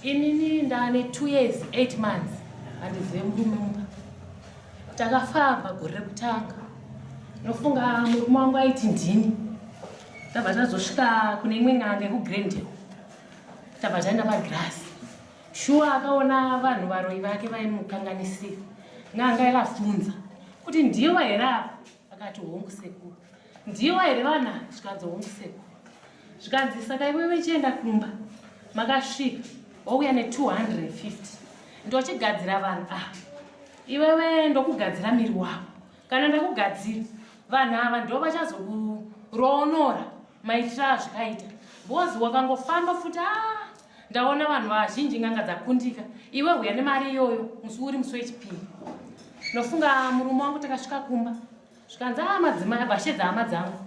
Inini ndane 2 years 8 months handizive murume mumba. Takafamba gore rekutanga. Nofunga murume wangu aiti ndini. Tabva tazosvika kune imwe n'anga yekuGrandale. Tabva taenda pagirasi. Shuwa akaona vanhu varoyi vake vaimukanganisira. N'anga yakafunza kuti ndiwo here apa? Akati hongu sekuru. Ndiwo here vana? Zvikanzi hongu sekuru. Zvikanzi saka iwewe chienda kumba. Makasvika wauya ne 250. Ndochigadzira vanhu ava. Iwewe ndokugadzira miri wako. Kana ndakugadzira vanhu ava ndo vachazokuroonora maitiro azvikaita. Because wakangofamba futi ah ndaona vanhu vazhinji n'anga dzakundika iwe huya nemari iyoyo musi uri musi wechipiri nofunga murume wangu takasvika kumba zvikanzi a ah, madzimai abva ashedza hama dzangu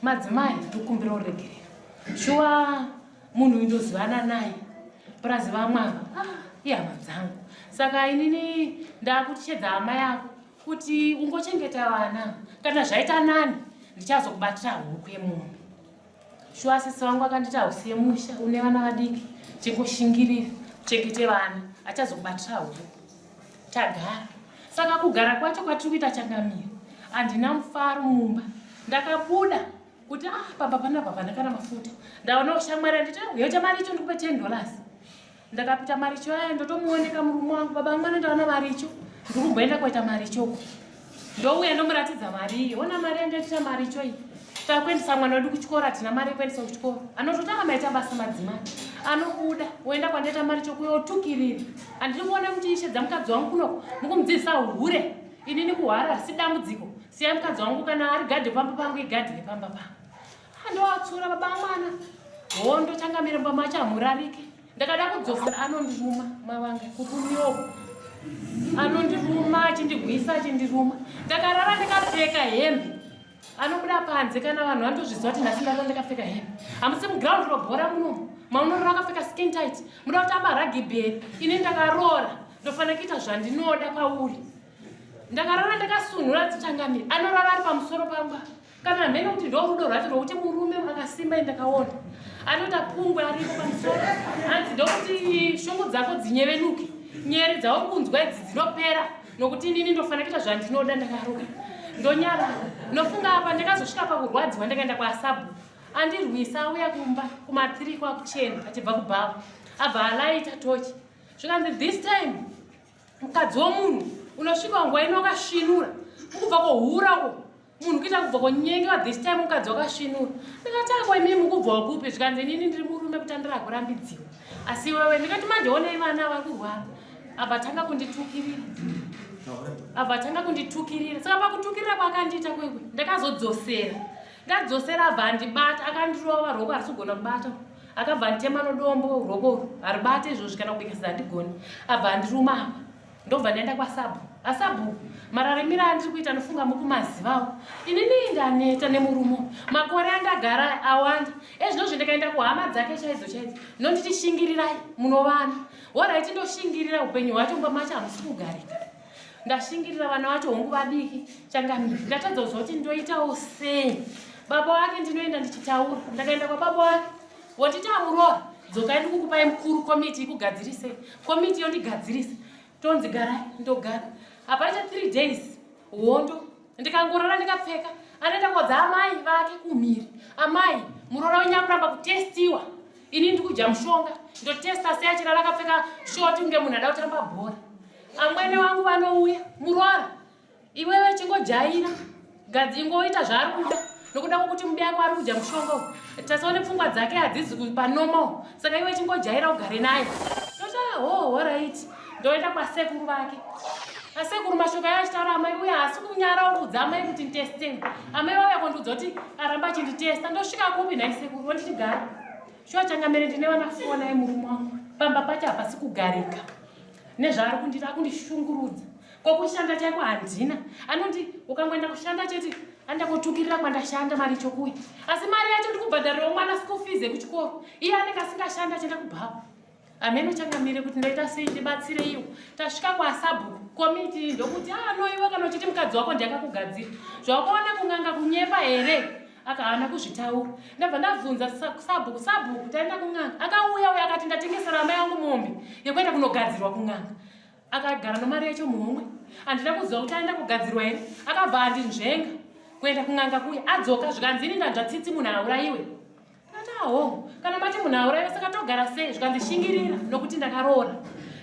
madzimai ndokumbira uregerero shuwa munhu uyu ndozivana naye purazi vamwe ava ah, ihama dzangu saka inini ndakuchedza hama yako kuti ungochengeta vana kana zvaita nani ndichazokubatira huku yemombe Shuwa sisi vangu akanditi hausiye musha une vana vadiki chingoshingirira chengete vana achazokubatira huku tagara saka kugara kwacho kwatiri kuita changamire handina mufaro mumba ndakabuda kuti ah pamba panapa pana kana mafuta ndaona ushamwari anditi ah, uyoita mari icho ndikupe 10 dollars ndakapita maricho aya ndotomuoneka murume wangu baba mwana ndaona maricho ndikumboenda kuita maricho uko ndouya ndomuratidza mari iyi ona mari yandaitira maricho iyi takuendesa mwana wedu kuchikoro hatina mari yekuendesa kuchikoro anototanga maita basa madzimai anobuda woenda kwandaita maricho kuyo otukirira handiri kuona muchiishedza mukadzi wangu kunoko mukumudzidzisa hure inini kuhwara risi dambudziko siyai mukadzi wangu kana ari gadhi pamba pangu igadhi repamba pangu Andoatsura baba mwana. Hondo changamire mba macho hamurarike. Ndakada kudzosera anondiruma mavanga kurumiwo. Anondiruma achindigwisa achindiruma. Ndakarara ndikapfeka hembe. Anobuda panze kana vanhu vanotozviziva kuti nhasi ndarara ndakapfeka hembe. Hamusi muground robhora muno. Maunorara akapfeka skin tight. Muda kutamba rugby here? Ini ndakaroora. Ndofanira kuita zvandinoda pauri. Ndakarara ndakasunhura changamire. Anorara ari pamusoro pangu. Kana hameno kuti ndorudo rwacho rwokuti murume akasimba indakaona anoita pungwe aripo pamusoro hanzi ndokuti shungu dzako dzinyevenuke nyere dzauri kunzwa idzi dzinopera nokuti inini ndofanira kuita zvandinoda ndakaruka ndonyara nofunga apa ndakazosvika pakurwadziwa ndakaenda kwaasabhu andirwisa auya kumba kumathree kwakuchena achibva kubhawa abva alaita tochi zvikanzi this time mukadzi womunhu unosvika nguva ino wakasvinura ukubva kohura uko munhu kuita kubva konyengewa this time mukadzi wakasvinura ndikati ako imii mukubva wakupi zvikanzi inini ndiri murume kutandira akurambidziwa asi iwewe ndikati manje onei vana vari kurwara abva tanga kunditukirira abva tanga kunditukirira saka pakutukirira kwaakandiita kwekwe ndakazodzosera ndadzosera abva andibata akandirova roko harisi kugona kubata akabva anditema nodombo roko urwu haribate izvozvi kana kubika sadza handigoni abva andiruma apa ndobva ndaenda kwasabhu asabhuku mararamiro andiri kuita nofunga mukumazivawo inini ndaneta nemurumo makore andagara awanda ezvinozvi ndikaenda kuhama dzake chaidzo chaidzo nonditi shingirirai munovana horaiti ndoshingirira upenyu hwacho mumba macho hamusi kugarika ndashingirira vana vacho hongu vadiki changamire ndatadza kuziva kuti ndoitawo sei baba wake ndinoenda ndichitaura ndakaenda kwababa wake wotiti amuroora dzokai ndikukupai mukuru komiti ikugadzirise komiti yondigadzirisa tonzi garai ndogara hapaita three days hondo ndikangorara ndikapfeka anoenda kodza amai vake kumhiri amai muroora wenyu akuramba kutestiwa ini ndikudya mushonga ndotesta sei achirara akapfeka shoti kunge munhu ada kutamba bhora amwene wangu vanouya muroora Iwewe chingojaira gadzi ingoita zvaari kuda nokuda kwokuti mubi yako ari kudya mushonga uyu tasaone pfungwa dzake hadzizi panormal saka iwe chingojaira ugare naye tota ho horaiti ndoenda kwasekuru vake asekuru mashoko ayo achitaura amai uye haasi kunyara kuudza amai kuti nditesteni amai vauya kondiudza kuti aramba achinditesta ndosvika kupi nhai sekuru wonditi gara shuwa changamire ndine vana fona yemurume wangu pamba pacho hapasi kugarika nezvaari kundiita akundishungurudza Ko kushanda chaiko handina. Anondi ukangoenda kushanda chete anoda kutukirira kwandashanda mari chokuya. Asi mari yacho ndikubhadharirawo mwana school fees yekuchikoro. Iye anenge asingashanda achienda kubhawa. Ameno changamire kuti ndoita sei ndibatsire iwo. Tasvika kwasabhuku komiti ndokuti ah no iwe kana uchiti mukadzi wako ndiye akakugadzira. Zvawakaona kunganga kunyepa here? Akahaana kuzvitaura. Ndabva ndabvunza sabhuku, sabhuku taenda kun'anga. Akauya uya akati ndatengesera amai angu mombe yekuenda kunogadzirwa kun'anga. Akagara nomari yacho muhomwe. Handina kuziva kuti aenda kugadzirwa here. Akabva andinzvenga kuenda kun'anga kuya. Adzoka zvikanzi ini ndanzva tsitsi munhu aurayiwe. Ndati aho kana mati munhu auraiwe saka togara sei zvikanzi shingirira nokuti ndakaroora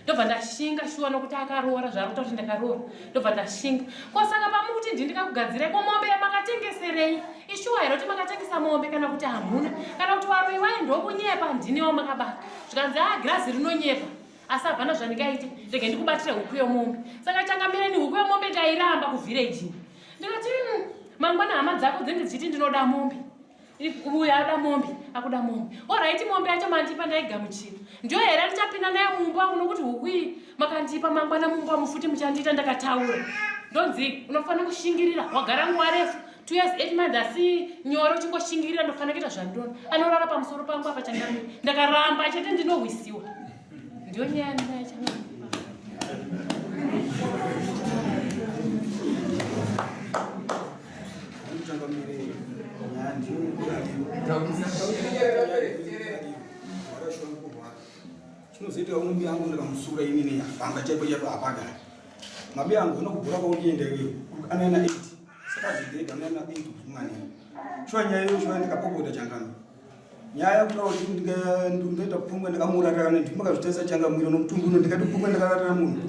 ndobva ndashinga shuwa nokuti akaroora zvaari kuta kuti ndakaroora ndobva ndashinga ko saka pamukuti ndini ndikakugadzirai ko mombe yamakatengeserei ishuwa here kuti makatengesa mombe kana kuti hamuna kana kuti waroyi waye ndokunyepa ndini wamakabata zvikanzi a girazi rinonyepa asi hapana zvandingaite rege ndikubatire huku yomombe saka changamireni huku yomombe ndairamba kuvhireji ndikati mangwana hama dzako dzinenge dzichiti ndinoda mombe Uyu ada mombe, akuda mombe. Alright, mombe yacho mandipa ndaigamuchira. Ndiyo here ndichapinda nayo mumba wangu nokuti huku iyi makandipa mangwana mumba wangu futi muchandiita ndakataura. Ndonzi unofanira kushingirira, wagara nguva refu. 2 years 8 months asi nyore uchingoshingirira ndofanira kuita zvandinoda. Anorara pamusoro pangu apa changamire. Ndakaramba chete ndinohwisiwa. Ndiyo nyaya ndinayo changamire. Chinozoita umbi yangu ndikamusura inini pamba chaipo chaipo hapagari mabi angu unokubhura kwaundienda iwewe anoenda 8 saka zvidhega anoenda 8 kumanini shuwa nyaya iyo shuwa ndikapopota changano nyaya yekutaura kuti ndingaita pfungwa ndakamuratira ndimakazitarisa changamwiro nomutumbi uno ndikati pfungwa ndakaratira munhu.